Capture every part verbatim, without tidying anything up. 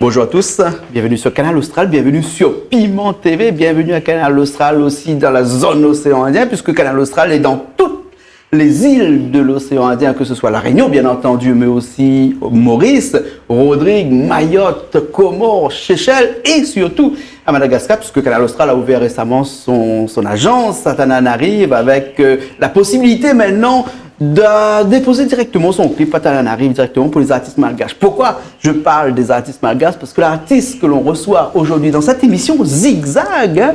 Bonjour à tous, bienvenue sur Kanal Austral, bienvenue sur Piment T V, bienvenue à Kanal Austral aussi dans la zone océan Indien, puisque Kanal Austral est dans toutes les îles de l'océan Indien, que ce soit La Réunion, bien entendu, mais aussi Maurice, Rodrigues, Mayotte, Comores, Seychelles et surtout à Madagascar, puisque Kanal Austral a ouvert récemment son, son agence à Tananarive avec, euh, la possibilité maintenant de déposer directement son clip à Tananarive directement pour les artistes malgaches. Pourquoi je parle des artistes malgaches ? Parce que l'artiste que l'on reçoit aujourd'hui dans cette émission Zigzag, hein,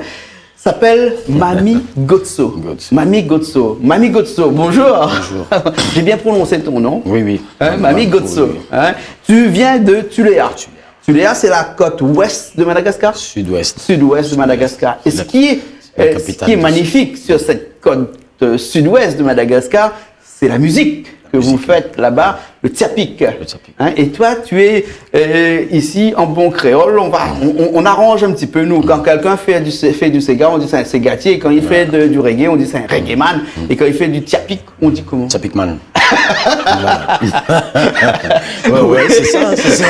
s'appelle Mami Gotso. Gotso. Mami Gotso. Mami Gotso, bonjour. Bonjour. J'ai bien prononcé ton nom. Oui, oui. Hein, Mami Gotso, oui, oui. Hein. Tu viens de Tuléa. Tuléa. Tuléa, c'est la côte ouest de Madagascar ? Sud-ouest. Sud-ouest de Madagascar. Sud-ouest. Et ce qui est, euh, ce qui est magnifique sur cette côte, euh, sud-ouest de Madagascar, c'est la musique que vous faites là-bas, le tiapik. Le tiapik. Hein, et toi, tu es, euh, ici en bon créole, on va, on, on, on arrange un petit peu, nous. Quand quelqu'un fait du, fait du séga, on dit c'est un ségatier. Quand il fait de, du reggae, on dit c'est un reggae man. Et quand il fait du tiapik, on dit comment ? Tiapik man. Voilà. Ouais, ouais, c'est ça, c'est ça.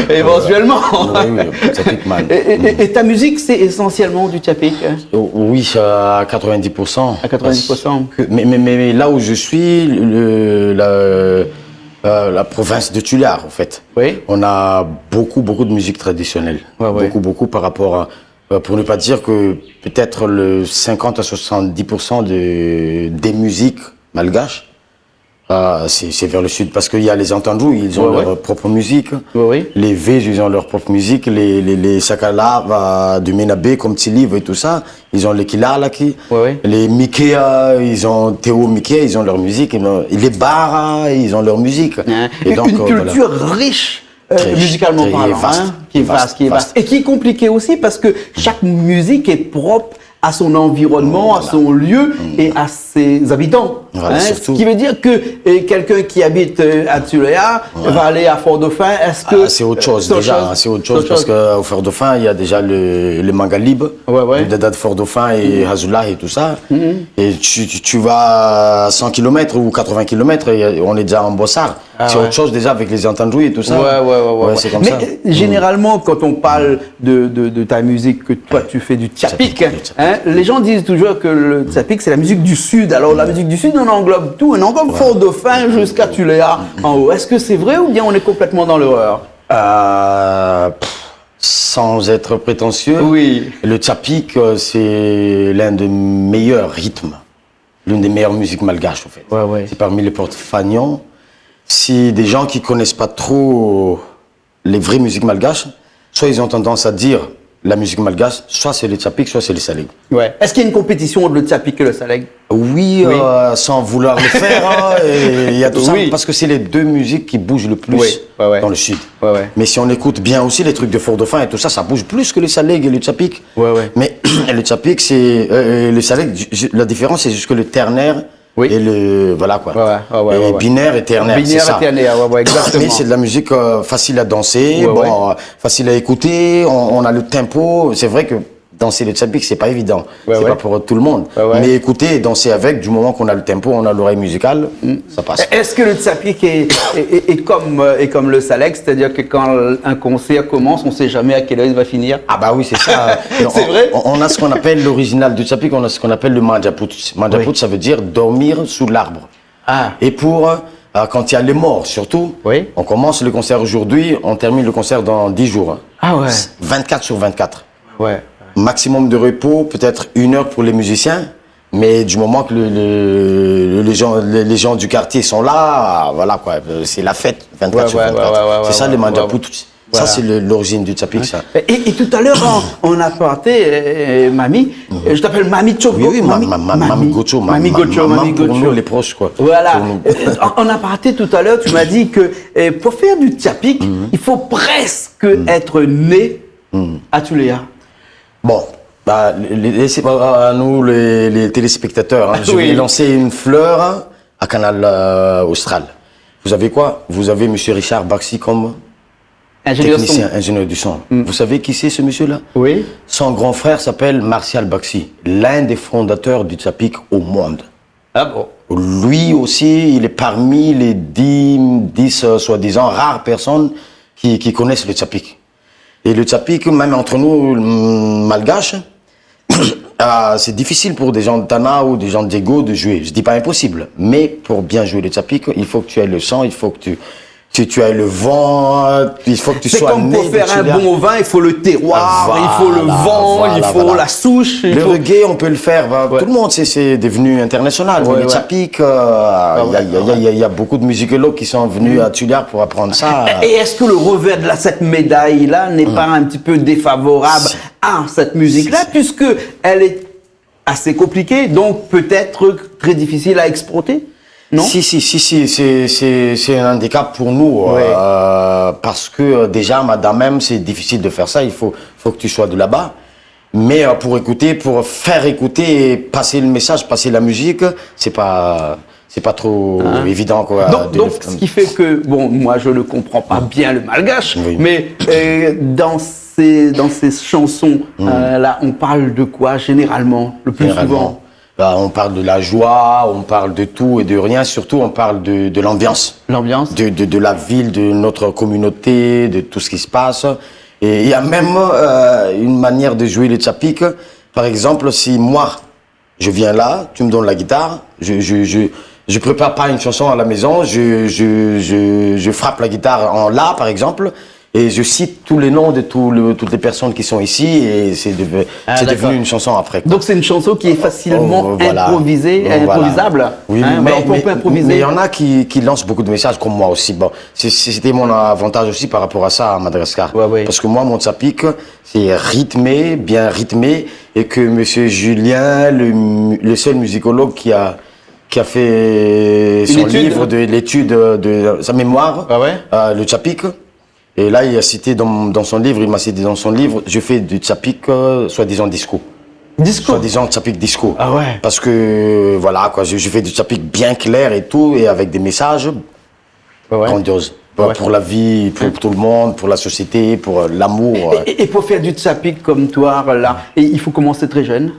Éventuellement. Oui, oui, tiapik man. Et, et, et, et ta musique, c'est essentiellement du tiapik, hein ? Oh, oui, à quatre-vingt-dix pour cent. À quatre-vingt-dix pour cent. Parce que, mais, mais, mais, mais là où je suis, le, la, euh, la province de Tuléar, en fait, oui, on a beaucoup, beaucoup de musique traditionnelle. Ouais, ouais. Beaucoup, beaucoup par rapport à, euh, pour ne pas dire que peut-être le cinquante à soixante-dix pour cent de, des musiques malgaches, euh, c'est, c'est vers le sud, parce qu'il y a les Antandroy, ils ont, ouais, ouais, leur propre musique. Ouais, ouais. Les Vez, ils ont leur propre musique. Les, les, les Sakala, euh, du Ménabé, comme Tilive et tout ça, ils ont les Kilalaki. Ouais, ouais. Les Mikea, ils ont Théo Mikea, ils ont leur musique. Et non, les Bara, ils ont leur musique. Hein. Et donc, une, euh, voilà, culture riche, euh, très riche, musicalement parlant, très vaste, hein, qui est vaste, vaste, qui est vaste. Vaste. Et qui est compliqué aussi parce que chaque musique est propre à son environnement, à son lieu et à ses habitants. Voilà, hein, surtout. Ce qui veut dire que, euh, quelqu'un qui habite, euh, à Tuléa va aller à Fort-Dauphin, est-ce que, euh, c'est autre chose déjà, hein, c'est autre chose. Ah, c'est autre chose parce que au Fort-Dauphin, il y a déjà le, le Mangalib, ouais, ouais, le Dada de Fort-Dauphin et Hazoulah et tout ça. Mhm. Et tu, tu, tu vas à cent kilomètres ou quatre-vingts kilomètres et on est déjà en Bossard. Ah, c'est, ouais, autre chose déjà avec les Antandroy et tout ça. Ouais, ouais, ouais, ouais, ouais. C'est comme ça. Mais, euh, généralement, quand on parle de, de, de ta musique, que toi, tu fais du tiapik, tiapik, hein, le tiapik, les gens disent toujours que le tiapik, c'est la musique du Sud. Alors, la musique du Sud, on englobe tout, on englobe Fort-Dauphin jusqu'à Tuléa en haut. Est-ce que c'est vrai ou bien on est complètement dans l'erreur ? Euh, pff, sans être prétentieux, oui, le tiapik, euh, c'est l'un des meilleurs rythmes. L'une des meilleures musiques malgaches, en fait. Ouais, ouais. C'est parmi les porte-fagnons. Si des gens qui connaissent pas trop les vraies musiques malgaches, soit ils ont tendance à dire la musique malgache, soit c'est le tiapik, soit c'est le salègue. Ouais. Est-ce qu'il y a une compétition entre le tiapik et le salègue ? Oui, oui, euh, sans vouloir le faire, hein, et il y a tout ça, oui, parce que c'est les deux musiques qui bougent le plus, ouais, ouais, dans le sud. Ouais, ouais. Mais si on écoute bien aussi les trucs de Fort-Dauphin et tout ça, ça bouge plus que le salègue et le tiapik. Ouais, ouais. Mais le tiapik, c'est, euh, le salègue, ju-, ju-, la différence, c'est juste que le ternaire, oui, et le, voilà quoi. Ouais, ouais, ouais, ouais, ouais. Binaire et ternaire, c'est ça. Binaire et ternaire, ouais, ouais, exactement. Mais c'est de la musique, euh, facile à danser, ouais, bon, ouais, euh, facile à écouter, on, on a le tempo. C'est vrai que danser le tiapik, c'est pas évident. Ouais, ouais. C'est pas pour tout le monde. Ouais, ouais. Mais écouter et danser avec, du moment qu'on a le tempo, on a l'oreille musicale, ça passe. Est-ce que le tiapik est, est, est, est comme, euh, est comme le salègue, c'est-à-dire que quand un concert commence, on sait jamais à quelle heure il va finir ? Ah bah oui, c'est ça. C'est vrai ? On, on a ce qu'on appelle l'original du tiapik, on a ce qu'on appelle le mandjapout. Mandjapout, oui, ça veut dire dormir sous l'arbre. Ah. Et pour, euh, quand il y a les morts, surtout, oui, on commence le concert aujourd'hui, on termine le concert dans dix jours, hein. Ah ouais. Vingt-quatre sur vingt-quatre. Ouais. Maximum de repos, peut-être une heure pour les musiciens, mais du moment que le, le, les gens, les, les gens du quartier sont là, voilà quoi, euh, c'est la fête, vingt-quatre sur vingt-quatre. Ouais, ouais, ouais, ouais, ouais. C'est ça, ouais, les mandjapout. Ouais. Ça, c'est le, l'origine du tiapik, ça. Et, et tout à l'heure, en, en aparté, euh, Mami, euh, je t'appelle Mami Chogo. Oui, oui, ma-, Mami, ma-, ma-, Mami Gocho, ma-, Mami ma-, Gocho, ma-, Mami Gocho. Pour nous, les proches, quoi. Voilà. Pour nous. Euh, en, en aparté, tout à l'heure, tu m'as dit que, euh, pour faire du tiapik, il faut presque être né à Tuléa. Bon, bah, les, les, c'est pas à nous, les, les téléspectateurs, hein. Je vais lancer une fleur à Kanal, euh, Austral. Vous avez quoi ? Vous avez monsieur Richard Baxi comme ingénieur technicien, son. Ingénieur du son. Mm. Vous savez qui c'est, ce monsieur-là ? Oui. Son grand frère s'appelle Martial Baxi, l'un des fondateurs du tiapik au monde. Ah bon ? Lui aussi, il est parmi les dix, dix, euh, soi-disant rares personnes qui, qui connaissent le tchapik. Et le tchapik, même entre nous, malgaches, ah, c'est difficile pour des gens de Tana ou des gens de Diego de jouer. Je dis pas impossible, mais pour bien jouer le tchapik, il faut que tu aies le sang, il faut que tu, tu, tu aies le vent, il faut que tu sois né de Tulia. C'est comme pour faire un bon vin, il faut le terroir, il faut le vent, il faut la souche, il faut... Voilà, voilà, voilà. Le reggae, on peut le faire, bah, tout le monde, c'est, c'est devenu international, mais le tchapik, euh, il y a, il y a, il y a, il y a beaucoup de musicologues qui sont venus à Tulia pour apprendre ça. Et est-ce que le revers de la, cette médaille-là n'est pas un petit peu défavorable à cette musique-là, puisque elle est assez compliquée, donc peut-être très difficile à exporter, non ? Si, si, si, si, c'est, c'est, c'est un handicap pour nous, euh, parce que, euh, déjà, madame même, c'est difficile de faire ça, il faut, faut que tu sois de là-bas. Mais, euh, pour écouter, pour faire écouter et passer le message, passer la musique, c'est pas, c'est pas trop évident, quoi, de le faire. Donc, ce qui fait que, bon, moi, je ne comprends pas bien le malgache, mais, euh, dans ces, dans ces chansons, euh, là, on parle de quoi, généralement, le plus souvent ? Généralement, bah, on parle de la joie, on parle de tout et de rien, surtout, on parle de, de l'ambiance. L'ambiance. De, de, de la ville, de notre communauté, de tout ce qui se passe. Et il y a même, euh, une manière de jouer le tchapik. Par exemple, si moi, je viens là, tu me donnes la guitare, je, je, je, je prépare pas une chanson à la maison, je, je, je, je frappe la guitare en la, par exemple, et je cite tous les noms de tout le, toutes les personnes qui sont ici, et c'est deve-, c'est devenu une chanson après, quoi. Ah, d'accord. Donc c'est une chanson qui est facilement improvisée, improvisable, hein, on peut improviser. Oui, mais, mais, mais il y en a qui, qui lancent beaucoup de messages, comme moi aussi. Bon, c'est, c'est, c'était mon avantage aussi par rapport à ça, à Madagascar. Ouais, ouais. Parce que moi, mon tchapik, c'est rythmé, bien rythmé, et que monsieur Julien, le mu-, le seul musicologue qui a, qui a fait son livre de, l'étude de, de sa mémoire, euh, le tchapik, et là, il a cité dans, dans son livre, il m'a cité dans son livre, je fais du tchapik, euh, soi-disant disco. Disco ? Soi-disant tchapik disco. Ah ouais. Parce que, voilà, quoi, je, je fais du tchapik bien clair et tout, et avec des messages. Ouais, ouais. Grandiose. Pour, pour la vie, pour tout le monde, pour la société, pour, euh, l'amour, euh. Et, et, et pour faire du tchapik comme toi, là, et il faut commencer très jeune ?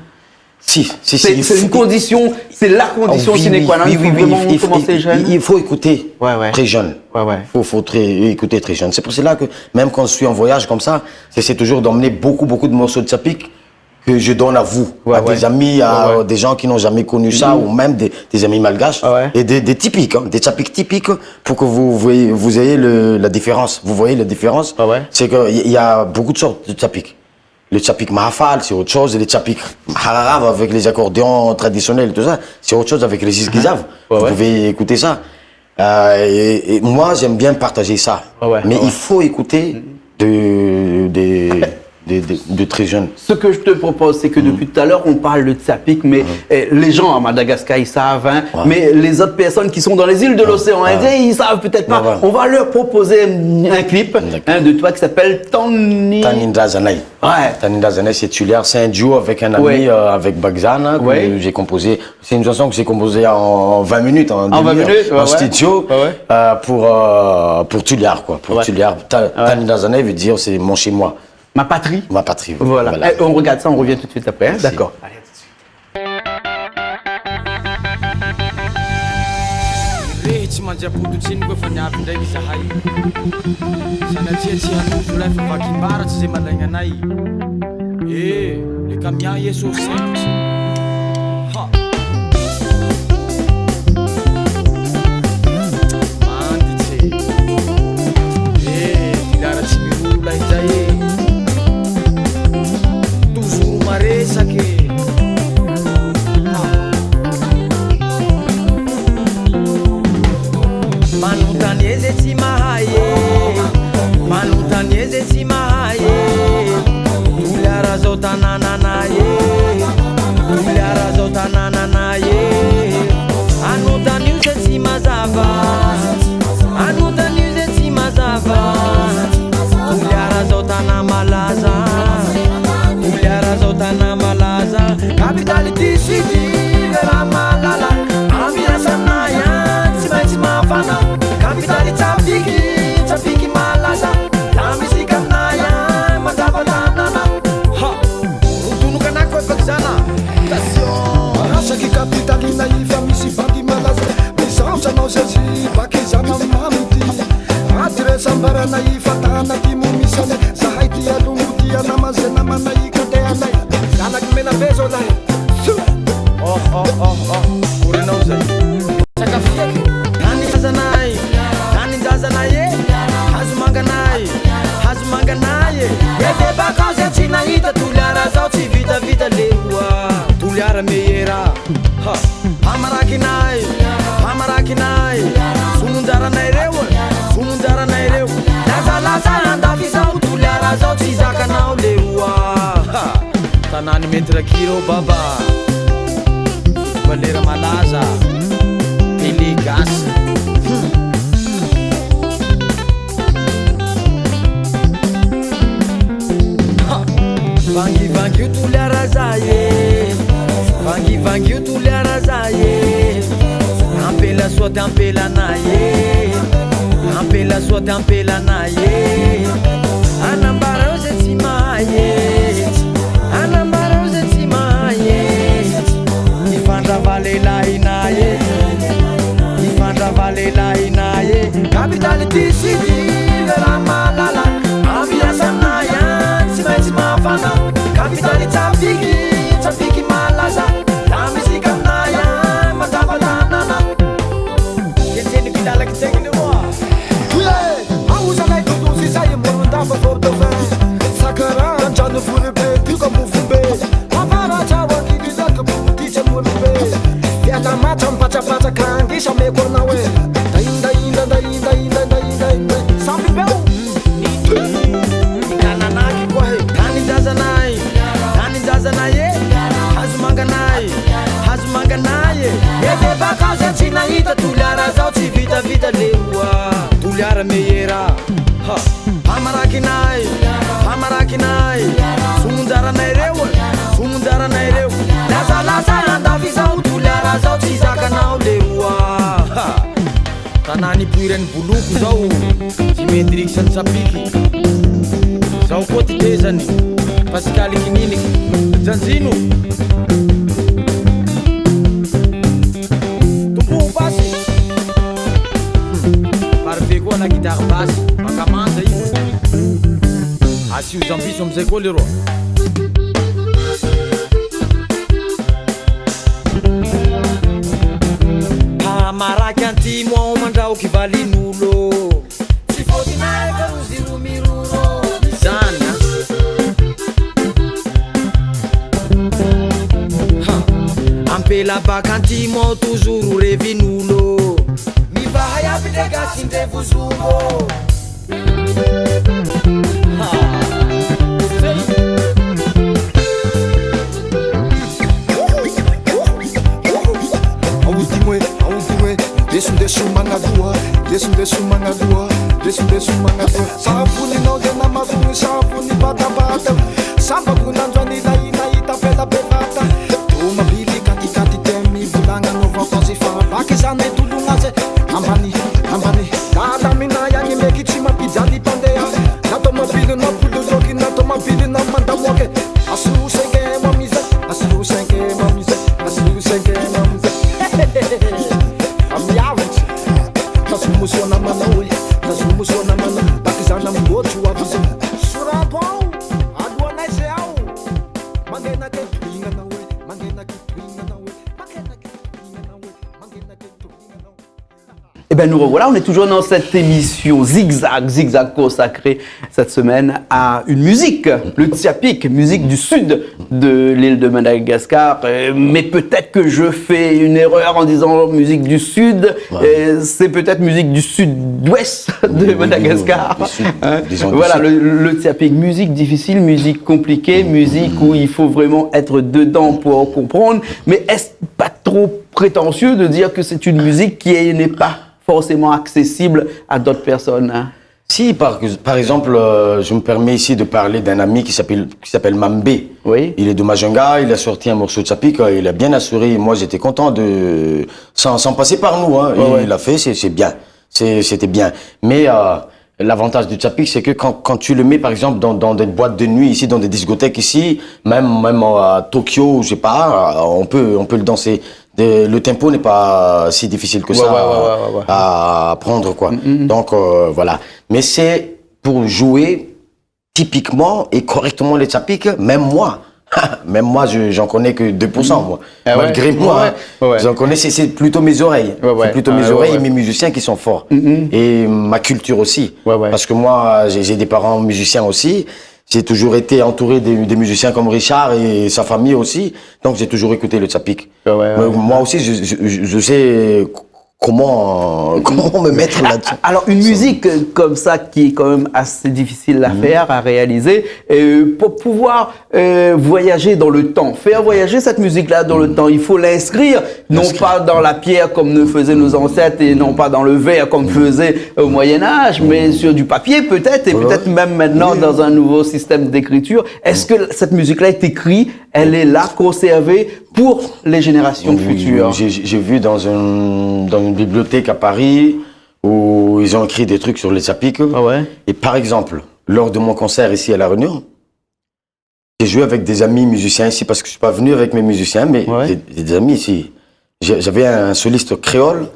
Si, si, si, il faut... C'est, c'est une condition, c'est la condition sine qua non, il faut vraiment commencer jeune. Ah oui, oui, oui, il faut, il, il, il faut écouter très jeune. Ouais, ouais. Faut, faut très, écouter très jeune. C'est pour cela que même quand je suis en voyage comme ça, j'essaie toujours d'emmener beaucoup, beaucoup de morceaux de tchapik que je donne à vous, à des amis, à des gens qui n'ont jamais connu ça, ou même des, des amis malgaches, et des, des typiques, hein, des tchapik typiques, pour que vous voyez, vous ayez le, la différence. Vous voyez la différence ? Ouais, ouais. C'est que y, y a beaucoup de sortes de tchapik. Le tchapik mahafal, c'est autre chose. Le tchapik hararav avec les accordéons traditionnels, tout ça, c'est autre chose avec les ziskizav. Ouais, ouais. Vous pouvez écouter ça. Euh, et, et moi, j'aime bien partager ça. Ouais, ouais, ouais. Mais il faut écouter de, de, de, de, de très jeunes. Ce que je te propose, c'est que depuis tout à l'heure, on parle de tchapik, mais, euh, les gens à Madagascar, ils savent, hein, mais les autres personnes qui sont dans les îles de l'océan Indien, ils savent peut-être pas. Ouais, ouais. On va leur proposer un, un clip, hein, de toi qui s'appelle Tani- Tanindrazanay. Ouais. Tanindrazanay, c'est Tuliar, c'est un duo avec un ami, euh, avec Bagzana, que j'ai composé. C'est une chanson que j'ai composée en vingt minutes, en demi-heure, en studio, euh, pour, euh, pour Tuliar, quoi. Pour Tuliar. Ta-, Tanindrazanay veut dire c'est mon chez moi. Ma patrie. Ma patrie, voilà. Voilà. Eh, on regarde ça, on revient tout de suite après, hein ? Merci. D'accord. Allez, à tout de suite. Rehe tsy mandra-pototr'iny koa fa niavy ndraiky zahay. Sanatria tsy hanozo lay fa vakim-baratry zay malaigna anay. Eh, le kamian Yeso sempotry. Ha. Manditry. Eh, Tuliara tsy miroro lay zay e. Toujours maresaky e. Manontany e ze tsy mahay e. Manontany e ze tsy mahay e. Tuliara zao tanana anay e. Tuliara zao tanana anay e. Anontanio ze tsy mazava. Anontanio ze tsy mazava. Tuliara zao tana malaza. Tuliara zao tana malaza. Kapitaly ty sity, le raha malala. Amirasana iany tsy maintsy mafana. Kapitaly tsapiky, tsapiky malaza. Lamizika aminay iany mandava tanana. Ha! Rodono kanako efa zana. Attention! Asaky kapitaly na ifa misy bandy malaza. Misaotra anao Zezy, baky zana mamity. Adresa ambaranay ifa ta Ze namana i kate anay. Zana ki mena bezo lay. Su. Oh, oh, oh, oh. Kuri nao zay. Saka fie. Tani zazanay. Tani zazanay. Hazo manganay. Hazo manganay. Eve baka ze tina ita toliara zao ti vita vita lewa. Toliara meyera. Ha. Pamarakinay, pamarakinay. Somonjara nay reo, somonjara nay reo. Lazalaza andafy zao toliara zao ti zaka nao lewa. Ha. Tanany metra kiro baba. Valera malaza. Pele gasy. Vangi vangi o toliara zaye. Vangi vangi o toliara zaye. Ampela sote ampela naye. Ampela sote ampela naye. Anambara o ze ti maye. Anambara o ze ti maye. Ifandra valela inaye. Ifandra valela inaye. Kapitali ti sidi, vera malala. Ambiance na ya, ti mai ti mafana. Kapitali ti apiki, ti apiki malaza. La musique na ya, mataba tanana. Kete ni bilala ki teki ni wa. Tuye, auza na itutu si sa ye moro ndaba foto fe. Sakara, kanjanu furi be, tuka mufu be. Mavara chawa ki bilaka buti che moro be. Fiata macha mpacha pacha kangi sha me kona we. Dai, dai, dai, dai, dai, dai, dai, dai, dai. Sambi beu. Tani zazanay, tani zazanay, eh. Hazo manganay, hazo manganay, eh. Eve baka ze tina ita toliara zao ti vita vita lewa. Toliara meyera. Ha. Pamarakinay, pamarakinay. Somonjara nay reo, somonjara nay reo. Lazalaza andafy zao toliara zao ti zaka nao lewa. Ha. Tanany poirany boloko zao, Jimi Hendrix any Tsapiki. Zao koa ti tezany, Pascal Kininiky, Janjino. Tombo basy. Parfait koa na guitare basse, makamanja i. Asi o zambi somze koa leroa. Pamaraka antimo mandrao ki valinolo. Ti foti na eka rozi romiroro. Zana. Ha. Ampela baka antimo toujours revinolo. Mi va haya pite gasi nde vuzuro. Audimwe, audimwe, desu desu mangadua, desu desu mangadua, desu desu mangadua. Savuni noge na mavuni, savuni bata bata. Samba kuna nzwani na ina ita pela bevata. Toma bili kati kati temi vulanga no voko zifa. Baki zane tulunga ze. Ambani, ambani. Dada mina yani meki tima pizza di pandea. Na toma bili na pulu zoki, na toma bili na manda moke. Asu senge mamize, asu senge mamize, asu senge mamize. Ami avi. Asu muso na mana we, asu muso na mana. Baki zana mbotu avize. Sura bau, adua na ise au. Mangena ke pinga na we, mangena ke pinga na we, mangena ke pinga na we, mangena ke pinga na we. Eh ben, nous revoilà, on est toujours dans cette émission Zigzag, Zigzag consacrée cette semaine à une musique, le tsiapik, musique du sud de l'île de Madagascar. Euh, mais peut-être que je fais une erreur en disant musique du sud. Ouais. Euh, c'est peut-être musique du sud-ouest de Madagascar. Oui, oui, oui, du sud, hein. Disons du sud. Voilà, le, le tsiapik, musique difficile, musique compliquée, musique où il faut vraiment être dedans pour comprendre. Mais est-ce pas trop prétentieux de dire que c'est une musique qui est, n'est pas forcément accessible à d'autres personnes, hein ? Si, par, par exemple, euh, je me permets ici de parler d'un ami qui s'appelle, qui s'appelle Mambé. Oui. Il est de Majunga, il a sorti un morceau de tsiapik, euh, il a bien assuré. Moi, j'étais content de, sans, sans passer par nous, hein. Ouais, ouais. Il l'a fait, c'est, c'est bien. C'est, c'était bien. Mais, euh, l'avantage du tsiapik, c'est que quand, quand tu le mets, par exemple, dans, dans des boîtes de nuit ici, dans des discothèques ici, même, même à Tokyo, je sais pas, euh, on peut, on peut le danser. De, le tempo n'est pas si difficile que ça à, à prendre, quoi. Ouais, ouais, ouais, ouais, ouais. Mm, mm. Donc, euh, voilà. Mais c'est pour jouer typiquement et correctement le tchapik, même moi, même moi, je, j'en connais que deux pour cent, moi. Ah ouais ? Malgré moi, ouais, ouais, ouais, j'en connais, c'est, c'est plutôt mes oreilles. Ouais, ouais. C'est plutôt mes oreilles et mes musiciens qui sont forts. Et ma culture aussi. Ouais, ouais. Parce que moi, j'ai, j'ai des parents musiciens aussi. J'ai toujours été entouré des, des musiciens comme Richard et sa famille aussi. Donc, j'ai toujours écouté le tchapik. Ouais, ouais, ouais. Moi aussi, je, je, je, je sais comment, comment me mettre là-dessus. Alors, une musique, euh, comme ça, qui est quand même assez difficile à faire, à réaliser, euh, pour pouvoir, euh, voyager dans le temps, faire voyager cette musique-là dans le temps, il faut l'inscrire, non pas dans la pierre comme le faisaient nos ancêtres et non pas dans le verre comme faisait au Moyen Âge, mais sur du papier peut-être, et peut-être même maintenant dans un nouveau système d'écriture. Est-ce que cette musique-là est écrite, elle est là, conservée pour les générations futures ? Oui, j'ai, j'ai vu dans une, dans une bibliothèque à Paris où ils ont écrit des trucs sur le tchapik. Ah ouais ? Et par exemple, lors de mon concert ici à La Réunion, j'ai joué avec des amis musiciens ici parce que je suis pas venu avec mes musiciens, mais j'ai, j'ai des amis ici. J'ai, j'avais un soliste créole,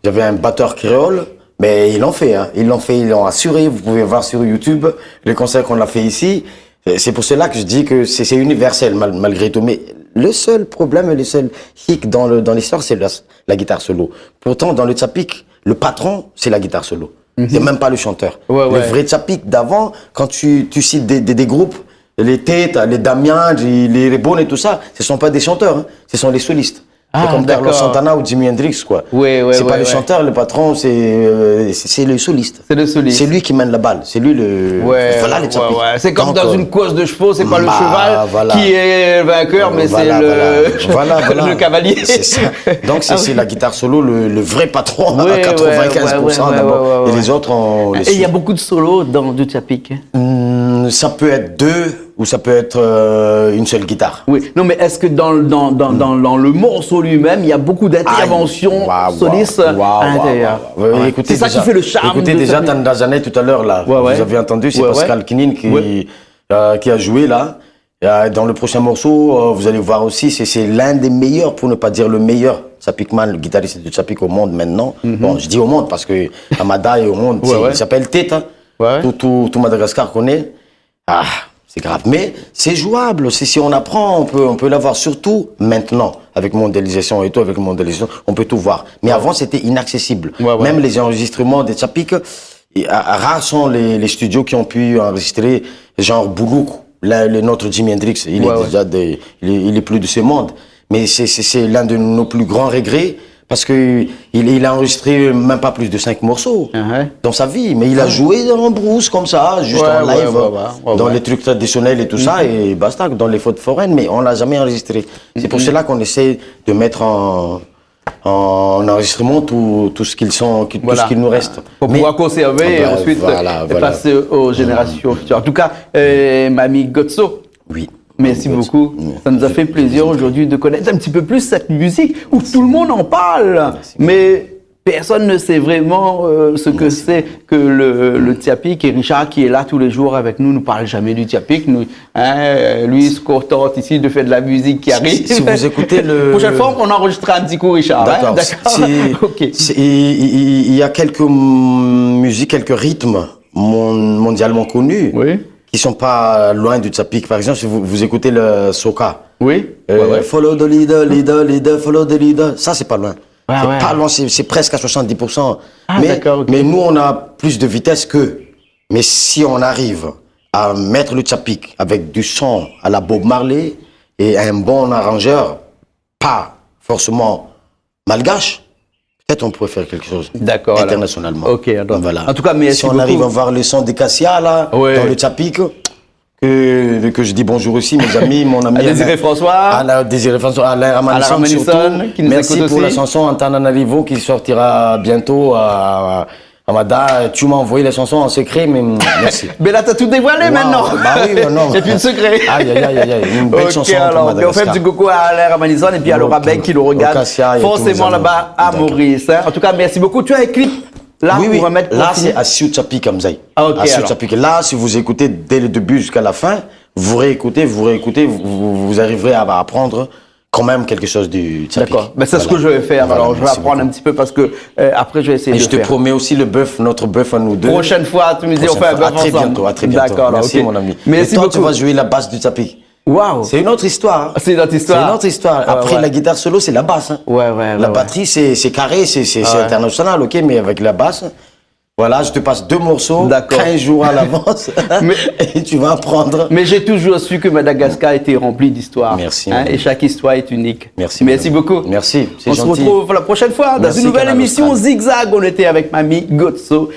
j'avais un batteur créole, mais ils l'ont fait, hein. Ils l'ont fait, ils l'ont assuré. Vous pouvez voir sur YouTube les concerts qu'on a fait ici. Et c'est pour cela que je dis que c'est, c'est universel, mal-, malgré tout. Mais le seul problème et le seul hic dans le, dans l'histoire, c'est la, la guitare solo. Pourtant, dans le tchapik, le patron, c'est la guitare solo. C'est même pas le chanteur. Ouais, ouais. Le vrai tchapik d'avant, quand tu, tu cites des, des, des groupes, les Teta, les Damian, les, les Rebone et tout ça, ce sont pas des chanteurs, hein. Ce sont les solistes. C'est comme Carlos Santana ou Jimi Hendrix, quoi. Ouais, ouais, ouais. C'est pas le chanteur, le patron, c'est, euh, c'est, c'est le soliste. C'est le soliste. C'est lui qui mène la balle, c'est lui le, voilà, le tchapik. Ouais, ouais. C'est comme dans une course de chevaux, c'est pas le cheval qui est vainqueur, mais c'est le, le cavalier. Voilà, voilà. C'est ça. Donc, c'est, c'est la guitare solo, le, le vrai patron, à quatre-vingt-quinze pour cent d'abord. Ouais, ouais, ouais, ouais. Et les autres, on les suit. Et il y a beaucoup de solos dans du tchapik, hein ? Hmm, ça peut être deux ou ça peut être, euh, une seule guitare. Oui, non, mais est-ce que dans, dans, dans, dans, dans le morceau lui-même, il y a beaucoup d'interventions solistes à l'intérieur ? Ouais, ouais, ouais, ouais. C'est ça qui fait le charme de cette musique. Écoutez déjà, écoutez déjà Tanzanie tout à l'heure, là. Ouais, ouais. Vous avez entendu, c'est Pascal Kinin qui, euh, qui a joué, là. Euh, dans le prochain morceau, euh, vous allez voir aussi, c'est, c'est l'un des meilleurs, pour ne pas dire le meilleur, tchapikman, le guitariste de tchapik au monde maintenant. Bon, je dis au monde parce que Hamada est au monde, il s'appelle Teta. Ouais, ouais. Tout, tout, tout Madagascar connaît. Ah, c'est grave. Mais c'est jouable. Si, si on apprend, on peut, on peut l'avoir. Surtout maintenant, avec mondialisation et tout, avec mondialisation, on peut tout voir. Mais avant, c'était inaccessible. Ouais, ouais. Même les enregistrements des tchapik, et, ah, rares sont les, les studios qui ont pu enregistrer, genre Boulouk, là, le, notre Jimi Hendrix, il est déjà de, il est, il est plus de ce monde. Mais c'est, c'est, c'est l'un de nos plus grands regrets. Parce que il, il a enregistré même pas plus de cinq morceaux dans sa vie, mais il a joué en brousse comme ça, juste en live, dans les trucs traditionnels et tout ça, et basta, dans les fêtes foraines, mais on l'a jamais enregistré. C'est pour cela qu'on essaie de mettre en, en enregistrement tout, tout ce qu'ils sont, qui, tout ce qu'il nous reste. Pour pouvoir conserver et ensuite passer aux générations futures. En tout cas, euh, Mami Gotso, oui. Merci beaucoup. Ça nous a fait plaisir aujourd'hui de connaître un petit peu plus cette musique où tout le monde en parle, mais personne ne sait vraiment, euh, ce que c'est que le, le tchapik. Et Richard, qui est là tous les jours avec nous, nous parle jamais du tchapik. Nous, hein, euh, lui, il se contente ici de faire de la musique qui arrive. Si, si vous écoutez le... Prochaine fois, on enregistrera un petit coup, Richard, hein ? D'accord. D'accord. Si, si, il, il, il, il y a quelques, hum, musiques, quelques rythmes mon-, mondialement connus. Oui. Qui sont pas loin du tchapik. Par exemple, si vous, vous écoutez le soca, euh, follow the leader, leader, leader, follow the leader. Ça, c'est pas loin. C'est pas loin, c'est, c'est presque à soixante-dix pour cent. Ah, d'accord, ok. Mais, mais nous, on a plus de vitesse qu'eux. Mais si on arrive à mettre le tchapik avec du son à la Bob Marley et un bon arrangeur, pas forcément malgache, peut-être on pourrait faire quelque chose internationalement. D'accord, alors. Ok, alors. Voilà. En tout cas, merci beaucoup. Si on arrive à avoir le son des Cassia, là, dans le tchapik, que, que je dis bonjour aussi, mes amis, mon ami Alain, Désiré François. Alain, Désiré François, Alain Ramanisson surtout. Alain Ramanisson, qui nous écoute aussi. Merci pour la chanson Antananarivo qui sortira bientôt à, Hamada, tu m'as envoyé la chanson en secret, mais merci. Mais là, t'as tout dévoilé maintenant. Waouh, bah oui, non. Et puis le secret. Aïe, aïe, aïe, aïe, aïe, une belle chanson pour Madagascar. Ok, alors, on fait un petit coucou à Alain Ramanisson et puis à Laura Beck qui nous regarde forcément là-bas à Maurice, hein. Au Cassia et tous les amis. D'accord. En tout cas, merci beaucoup. Tu as un clip là pour remettre, pour finir ? Oui, oui. Là, c'est Asio Tchapik Amzai. Ah, ok, alors. Asio Tchapik. Là, si vous écoutez dès le début jusqu'à la fin, vous réécoutez, vous réécoutez, vous, vous, vous arriverez à, à apprendre quand même quelque chose du tchapik. D'accord. Ben, c'est ce que je vais faire. Voilà, merci beaucoup. Alors, je vais apprendre un petit peu parce que, euh, après, je vais essayer de faire. Et je te promets aussi le bœuf, notre bœuf à nous deux. Prochaine fois, tu me dis, on fait un bœuf ensemble. Prochaine fois. À très bientôt, à très bientôt. D'accord, alors, ok. Merci, mon ami. Merci beaucoup. Et toi, tu vas jouer la basse du tchapik. Waouh. C'est une autre histoire, hein. C'est une autre histoire. C'est une autre histoire. Ouais, ouais. Après, la guitare solo, c'est la basse, hein. Ouais, ouais, ouais, ouais. La batterie, c'est, c'est carré, c'est, c'est, c'est international, ok, mais avec la basse, voilà, je te passe deux morceaux, d'accord, quinze jours à l'avance, et tu vas apprendre. Mais j'ai toujours su que Madagascar était rempli d'histoires. Merci, hein, mon ami. Et chaque histoire est unique. Merci, mon ami. Merci beaucoup. Merci, c'est gentil. On se retrouve la prochaine fois dans une nouvelle émission Zigzag. Merci, Kanal Austral. On était avec Mami Gotso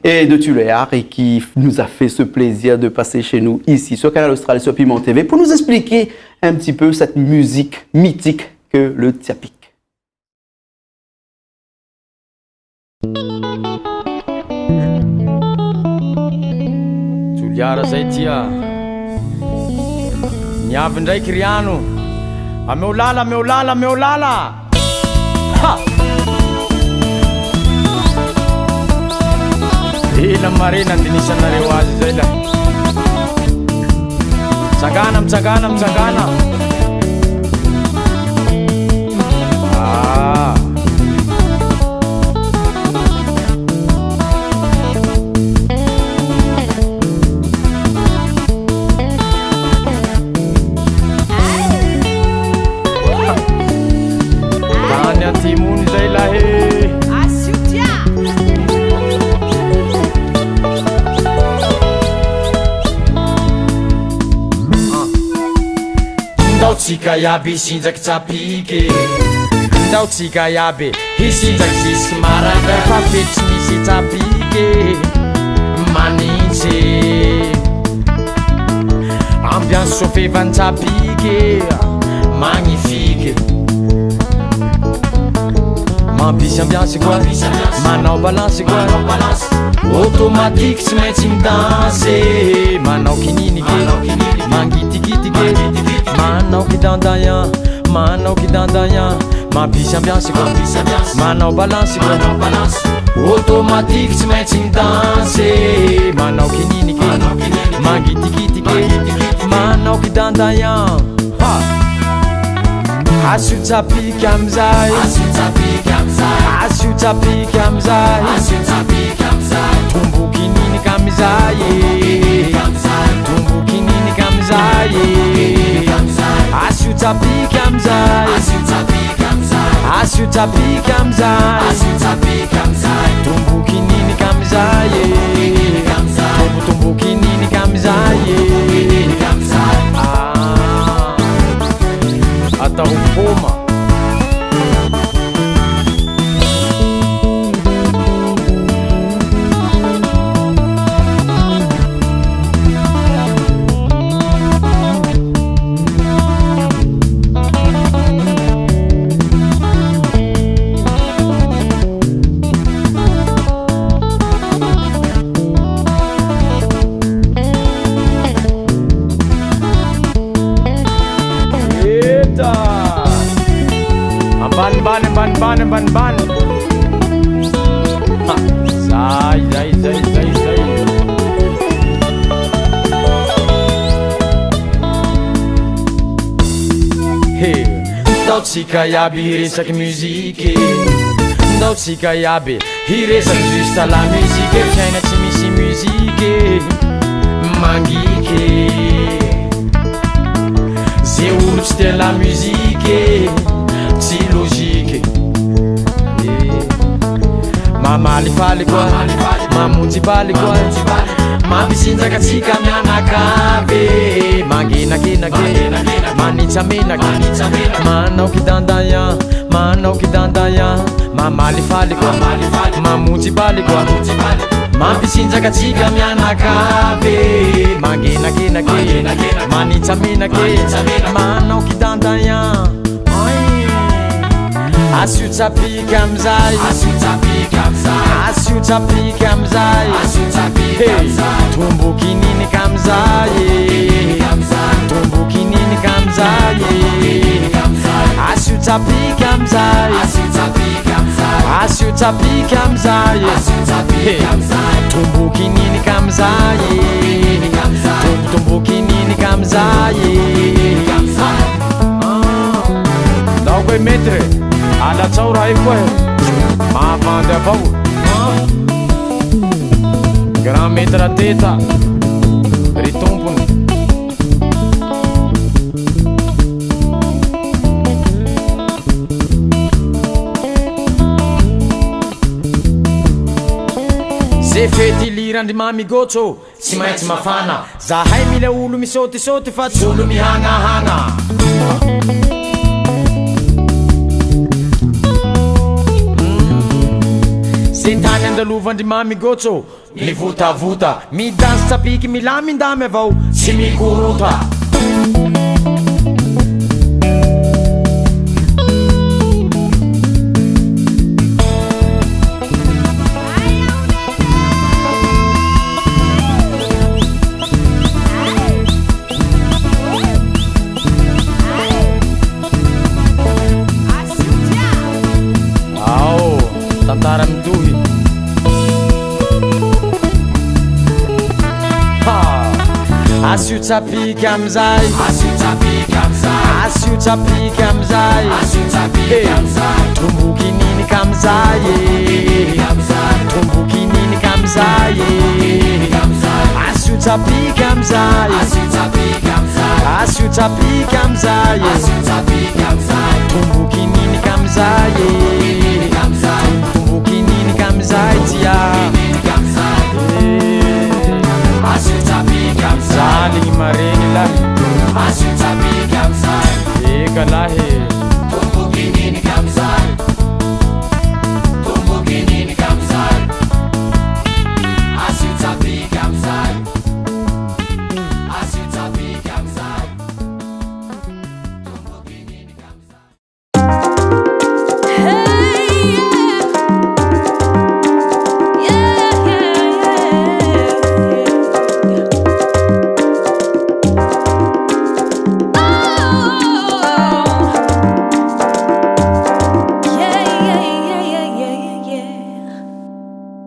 et de Tuléar et qui nous a fait ce plaisir de passer chez nous ici sur Kanal Austral et sur Piment T V pour nous expliquer un petit peu cette musique mythique que le tchapik. Toliara zay tia. Niavy ndraiky ry ano. Ameo lala, ameo lala, ameo lala. Ha! Ela marena andinisanareo azy zay la. Mitsangana, mitsangana, mitsangana. Ah. Tany antimony zay lahy e. Asotia. Ndao tsika iaby sinjaky tsapike. Ndao tsika iaby. Hisinjaky ziska maraina, efa fetsy misy tsapike manintsy. Ambiance sofevan tsapike magnifike. Mampisy ambiance koa, manao balance koa. Automatique tsy maintsy midanse. Manao kinini ke, mangitikitike, manao kidandagna, manao kidandagna. Mampisy ambiance koa, manao balance koa. Automatique tsy maintsy midanse. Manao kinini ke, mangitikitike, manao kidandagna. Ha! Asio tsapika amizay. Asio tsapika amizay. Asio tsapika amizay. Asio tsapika amizay. Tombo kinini ka amizay e. Tombo kinini ka amizay e. Asio tsapika amizay. Asio tsapika amizay. Asio tsapika amizay. Asio tsapika amizay. Tombo kinini ka amizay e. Tombo, tombo kinini ka amizay e. Ah. Ata o poma. Eta! Ambanimbany, ambanimbany, ambanimbany. Ha! Zay, zay, zay, zay, zay. He! Ndao tsika iaby hiresaky mizike. Ndao tsika iaby hiresaky juste la musique, fiaina tsy misy musique, mangiké. Ze olo tsy tia la musique, tsy logique. Eh. Mamalifaly koa, mamonjy baly koa, mampisinjaka tsika mianakavy, mangenakenake, manitsa menaka, manao kidandagna, manao kidandagna. Mamalifaly koa, mamonjy baly koa, mampisinjaka tsika mianakavy, mangenakenake, manitsa menake, manao kidandagna. Asio tsapika amizay, asio tsapika amizay, asio tsapika amizay, asio tsapika amizay. Hey, tombo kinini ka amizay, tombo kinini ka amizay. Asio tsapika amizay. Asio tsapika amizay. Asio tsapika amizay. Asio tsapika amizay. Hey. Tombo kinini ka amizay. Tombo, tombo kinini ka amizay. Ah. Oi, maître, ala tsaoraiko e. Mavande avao. Grand maître Teta, ry tompony. Ze fety lirandrimamy gotso, tsy maintsy mafana. Zahay mila olo misaotisaoty fa tsy olo mihanahana. Mm. Ze tany andalovandrimamy gotso, mivotavota, midansy tsapiky, milamindamy avao, tsy mikorota. Ao, tantara mitohy. Ha! Asio tsapiky amizay. Asio tsapiky amizay. Asio tsapiky amizay. Asio tsapiky amizay. Hey! Tomboky nini kamizay e? Tomboky nini kamizay e? Asio tsapiky amizay. Asio tsapiky amizay. Asio tsapiky amizay e? Asio tsapiky amizay. Tomboky nini kamizay e?